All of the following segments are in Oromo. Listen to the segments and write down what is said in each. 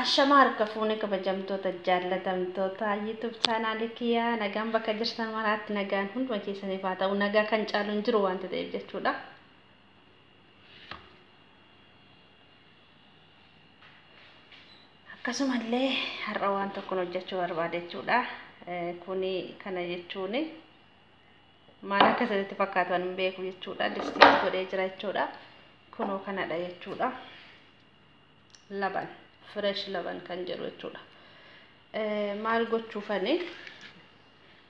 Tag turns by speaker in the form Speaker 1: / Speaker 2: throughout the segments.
Speaker 1: Ashamaa harka fuune kabajamtoota jaallatamtoota YouTube chaanaalii kiyyaa nagaan bakka jirtan maraatti nagaan hunduma keessaniif haa ta'u nagaa kan caalu hin jiru waanta ta'eef jechuudha. Akkasumallee har'a waan tokkoon hojjechuu barbaade jechuudha. Kuni kana jechuun maal akka isinitti fakkaatu hin beeku jechuudha. Distii godhee jira jechuudha. Kunoo kanadha jechuudha. Laban. Fresh laban kan jedhu jechuudha. Maal gochuufani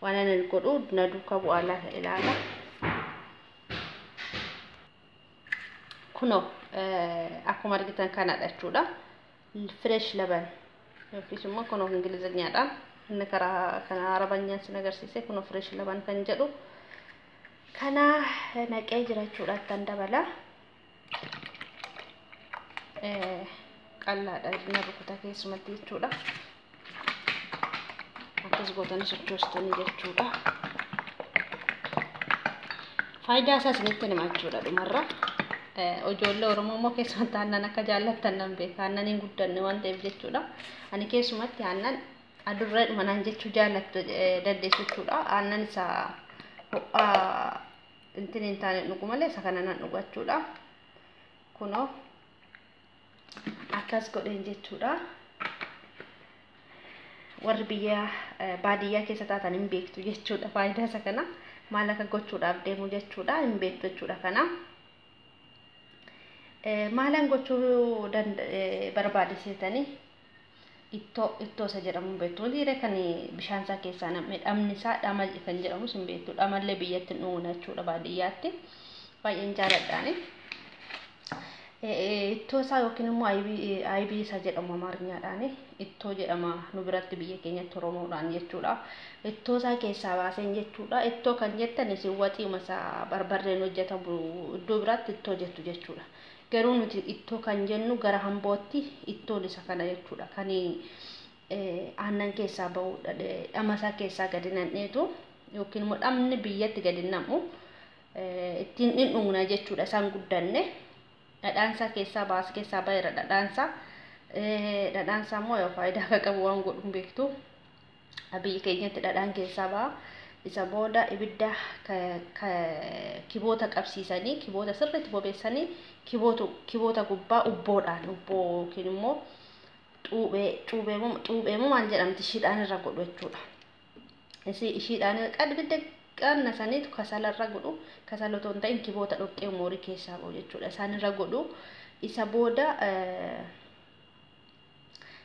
Speaker 1: waan ani godhu na duukaa bu'aa ilaala. Kunoo akkuma argitan kanadha jechuudha. Fresh laban yookiis immoo kunoo ingilizanyaadhaan inni karaa kana arabanyaan sin agarsiise kunoo fresh laban kan jedhu kana naqee jira jechuudha. Ittan dabala. Qallaadha na rukuta keessumatti jechuudha. Akkas gootanii sochoostanii jechuudha. Faayidaa isaa isinitti hima jechuudha dhumarra. Ijoollee Oromoo immoo keessumatti aannan akka jaallattan nan beeka. Aannan hin guddanne waan ta'eef jechuudha. Ani keessumatti aannan adurreedhuma naan jechuu jaallattu dandeessu jechuudha. Aannan isa ho'aa intin hin taane dhugu malee isa kana nan dhuga jechuudha. Kunoo akkas godheen jechuudha. Warri biyya baadiyyaa keessa taatan hin beektu jechuudha. Faayidaa isa kana maal akka gochuudhaaf deemu jechuudha. Hin beektu jechuudha kana. Maalan gochuu barbaade seetanii ittoo isa jedhamu hin beektu. Dhiiree kan bishaan isaa keessaa nam'e dhamni isaa dhama kan jedhamus hin beektu. Dhamallee biyyatti hin dhugna jechuudha baadiyyaatti. Baay'een jaaladhaani. Ittoo isaa yookiin immoo ayibii isa jedhamu amaariyaadhaan ittoo jedhama nu biratti biyya keenyatti Oromoodhaan jechuudha. Ittoo isaa keessaa baaseen jechuudha. Ittoo kan jettan isin waxiima isaa barbarreen hojjetamu iddoo biraatti ittoo jettu jechuudha. Garuu nuti ittoo kan jennu gara hambootti ittoon isa kana jechuudha. Kan aannan keessaa bahu dhama isaa keessaa gadi nam'eetu yookiin immoo dhamni biyyatti gadi nam'u ittiin hin dhugna jechuudha. Isaan guddanne. Dhadhaansaa keessaa baas keessaa baheera dhadhaansaa. Dhadhaansaa immoo yoo faayidaa akka qabu waan godhu hin beektu. Biyya keenyatti dhadhaan keessaa baha. Isa booda ibidda kiboota qabsiisanii kiboota sirriitti bobeessanii kiboota gubbaa ubboodhaan ubboo yookiin immoo xuuxee maal jedhamti ishiidhaan irra godhu jechuudha. Ishiidhaan ibidda qanna saniitu kasala irra godhu kasala otoo hin ta'in kiboota dhoqqee moorii keessaa bahu jechuudha. Isaan irra godhu isa booda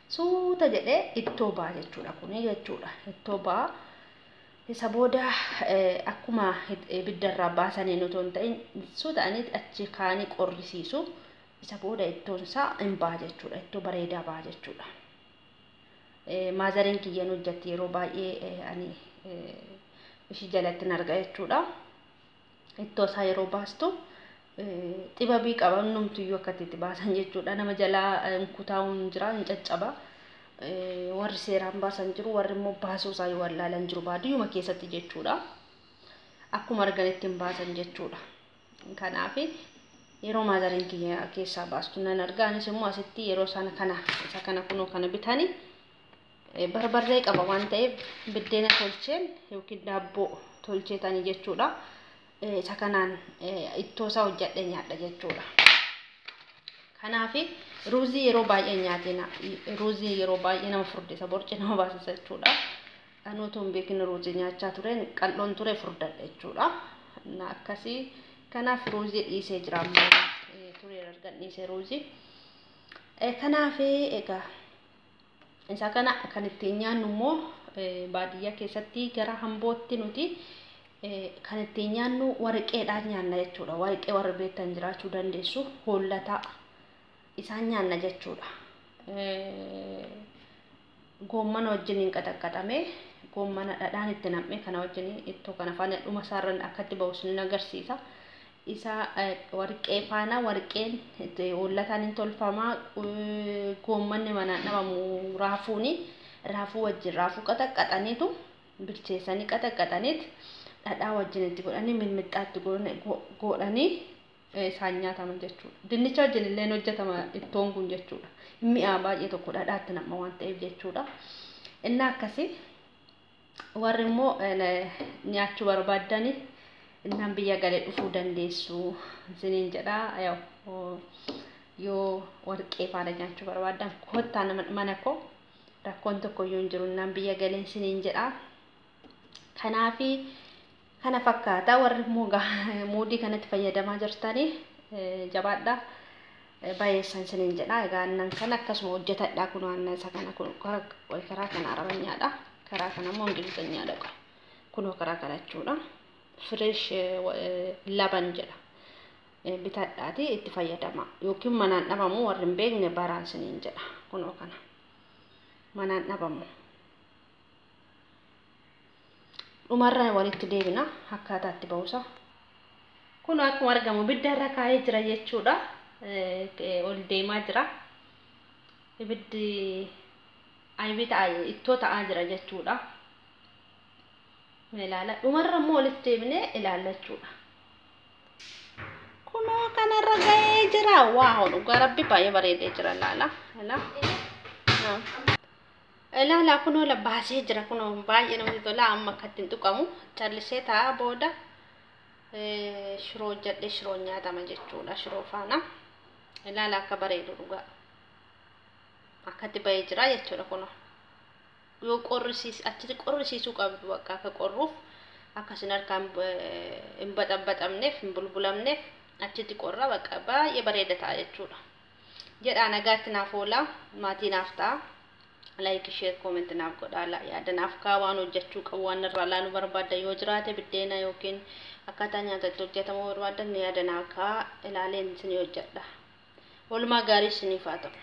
Speaker 1: suuta jedhee ittoo ba'a jechuudha kuni jechuudha. Ittoo ba'a. Isa booda akkuma ibiddarraa baasaniin otoo hin ta'in suuta'anii achi kaanii qorrisiisu. Isa booda ittoon isaa hin ba'a jechuudha. Ittoo bareedaa ba'a jechuudha. Maazariin kiyyaan hojjetti yeroo baay'ee ani ishii jalatti hin arga jechuudha. Ittoo isaa yeroo baastu xibabii qaba hundumtuyyuu akkatti itti baasan jechuudha. Nama jalaa kutaa'uun jira hin caccaba. Warri seeraan baasan jiru warri immoo baasuu isaa yoo wallaalan jiru baadiyyuma keessatti jechuudha. Akkuma arganitti hin baasan jechuudha. Kanaaf yeroo maazariin kiyya keessaa baastu nan arga. Anis immoo asitti yeroo isaan kana isa kana kunoo kana bitanii barbarree qaba waan ta'eef biddeena tolcheen yookiin daabboo tolcheetanii jechuudha. Isa kanaan ittoo isaa hojjedhe nyaadha jechuudha. Kanaaf ruuzii yeroo baay'ee nyaatina. Ruuzii yeroo baay'ee nama furdisa borci nama baasisa jechuudha. Ani otoo hin beekin ruuzii nyaachaa tureen qal'oon ture furdadha jechuudha. Akkasii kanaaf ruuzii dhiisee jira ammoo turee argan dhiisee ruuzii. Kanaaf egaa isa kana kan ittiin nyaannu immoo baadiyyaa keessatti gara hambootti nuti kan ittiin nyaannu warqeedhaan nyaanna jechuudha. Warqee warri beektan jiraachuu dandeessu hollataa isaan nyaanna jechuudha. Goommana wajjin hin qaxaqqaxame goommana dhadhaan itti nam'e kana wajjin ittoo kana faana dhuma isaarran akkatti bahu sin agarsiisa. Isa warqee faana warqeen hollataan hin tolfamaa goommanni manaan dhabamu raafuuni raafuu wajjin raafuu qaxaqqaxaniitu bilcheessanii qaxaqqaxaniit dhadhaa wajjin itti godhanii mixmixaa itti godhanii Isaan nyaatama jechuudha. Dinnicha wajjin illee hojjetama ittoon kun jechuudha. Mi'aa baay'ee tokko dhadhaatti nama waan ta'eef jechuudha. Inni akkasii warri immoo nyaachuu barbaaddani innaan biyya galee dhufuu dandeessu isiniin jedha. Yoo warqee faana nyaachuu barbaaddan kottaa mana koo, rakkoon tokko iyyuu hin jiru, innaan biyya galee isiniin jedha. Kanaafi kana fakkaata. Warri immoo muudii kanatti fayyadamaa jirtanii jabaadha. Baay'eessan isiniin jedha. Egaa aannan kana akkasuma hojjetadha. Kun aannan isa kana karaa kana Arabanyaadha. Karaa kana immoo Ingilizanyaadha. Kunoo karaa kana jechuudha. Fresh laban jedha. Bitadhaati itti fayyadama. Yookiin manaan dhabamu, warri hin beekne baraan isiniin jedha. Kunoo kana. Manaan dhabamu. Dhumarra walitti deebina akkaataa itti ba'uusa. Kun akkuma argamu ibidda irra kaa'ee jira jechuudha. Ol deemaa jira. Ibiddi aybii ta'a, ittoo ta'aa jira jechuudha. Ilaala, dhumarra immoo walitti deebinee ilaalla jechuudha. Kunoo kanarra ga'ee jira. Wow, dhugaa rabbi baay'ee bareedee jira, ilaala. Ilaala, kunoo baasee jira, kunoo baay'ee namatti tola. Amma akka ittiin tuqamu callisee ta'a, booda shiroo hojjedhee shiroo nyaatama jechuudha, shiroo faana. Ilaala akka bareedu, dhugaa. Akkatti bahee jira jechuudha kunoo. Yoo qorrisiis achitti qorrisiisuu qabdu, bakka akka qorruuf, akkasin harkaan hin baxabbaxamneef, hin bulbulamneef achitti qorra, bakka baay'ee bareeda ta'a jechuudha. Jedhaa nagaatti naaf oola, maatii naaf ta'a. Like, share, comment naaf godhaa, yaada naaf kaa, waan hojjechuu qabu, waan irraa laaluu barbaadda yoo jiraate, biddeena yookiin akkaataa nyaata itti hojjetamuu barbaadan yaada naaf kaa, ilaaleen isinii hojjedha. Oolmaa gaarii isiniif haa ta'u.